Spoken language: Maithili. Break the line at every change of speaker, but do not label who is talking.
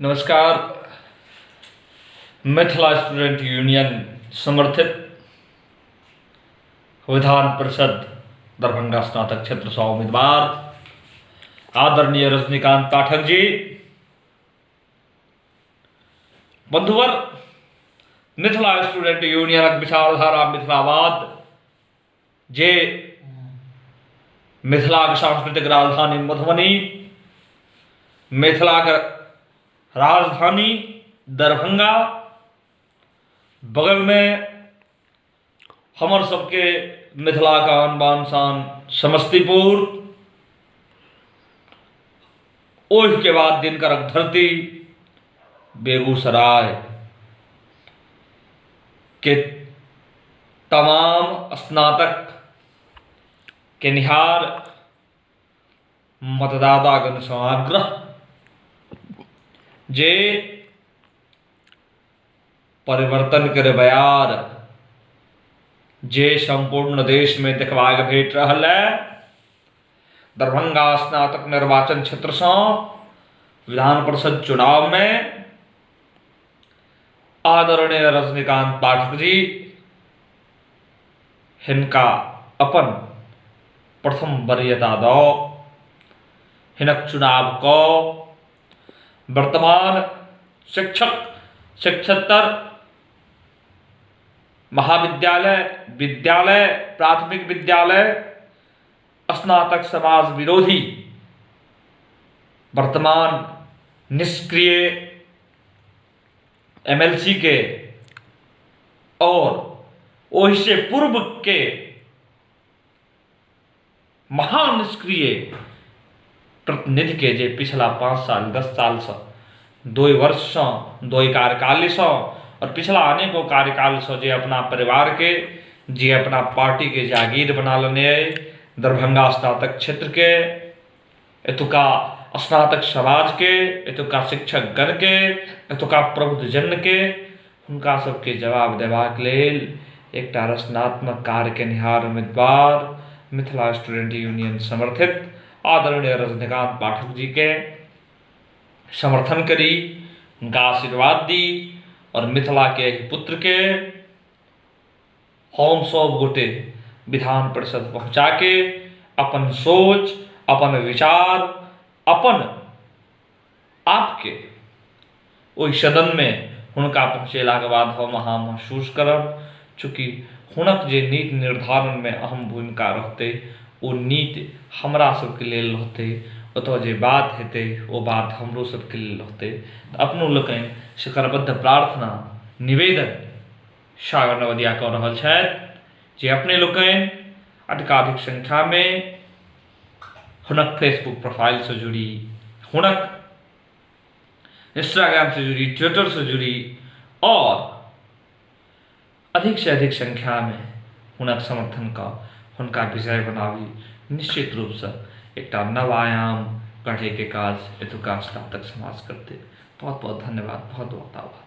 नमस्कार। मिथिला स्टूडेंट यूनियन समर्थित विधान परिषद दरभंगा स्नातक क्षेत्र सँ उम्मीदवार आदरणीय रजनीकांत पाठक जी, बंधुवर, मिथिला स्टूडेंट यूनियनक विचारधारा मिथिलावाद जे मिथिलाक सांस्कृतिक राजधानी मधुबनी, मिथिलाक राजधानी दरभंगा, बगलमे हमर सबके मिथिलाक आन बान शान समस्तीपुर, ओहिके बाद दिनकरक धरती बेगूसराय के तमाम स्नातक केनिहार मतदातागणसँ आग्रह जे परिवर्तन के बयार जे सम्पूर्ण देशमे देखबाक भेट रहल है, दरभंगा स्नातक निर्वाचन क्षेत्रसँ विधान परिषद चुनावमे आदरणीय रजनीकांत पाठक जी हिनका अपन प्रथम वरीयता दऽ हिनक चुनाव कऽ वर्तमान शिक्षक शिक्षकतर महाविद्यालय विद्यालय प्राथमिक विद्यालय स्नातक समाज विरोधी वर्तमान निष्क्रिय एमएलसी के और ओहिसे पूर्व के महानिष्क्रिय प्रतिनिधि के जे पिछला 5 साल 10 सालसँ 2 वर्षसँ 2 कार्यकालसँ और पिछला अनेकों कार्यकालसँ जे अपना परिवार के जे अपना पार्टी के जागीर बना लेने अइ, दरभंगा स्नातक क्षेत्र के एतुका स्नातक समाज के एतुका शिक्षकगण के एतुका प्रबुद्धजन के हुनका सबके जवाब देबाक लेल एकटा रचनात्मक कार्य केनिहार उम्मीदवार मिथिला स्टूडेंट यूनियन समर्थित आदरणीय रजनीकांत पाठक जी के समर्थन करी, हुनका आशीर्वाद दी और मिथिला के एहि पुत्र के हम सब गोटे विधान परिषद पहुँचा के अपन सोच, अपन विचार, अपन आपके ओहि सदनमे हुनका पहुँचेलाके बाद हम अहाँ महसूस करब, चूँकि हुनक जे नीति निर्धारणमे अहम भूमिका रहतै ओ नीति हमरा सबके लेल रहतै, ओतऽ जे बात हेतै ओ बात हमरो सबके लेल रहतै। तऽ अपनो लोकनि शिखरबद्ध प्रार्थना निवेदन सागर नवदिया कऽ रहल छथि जे अपने लोकनि अधिकाधिक संख्यामे हुनक फेसबुक प्रोफाइलसँ जुड़ी, हुनक इंस्टाग्राम से जुड़ी, ट्विटर से जुड़ी और अधिक से अधिक संख्या में हुनक समर्थन का हुनका विजय बनाबी। निश्चित रूपसँ एकटा नव आयाम गढ़ैके काज एतुका स्नातक समाज करतै। बहुत बहुत धन्यवाद, बहुत बहुत आभार।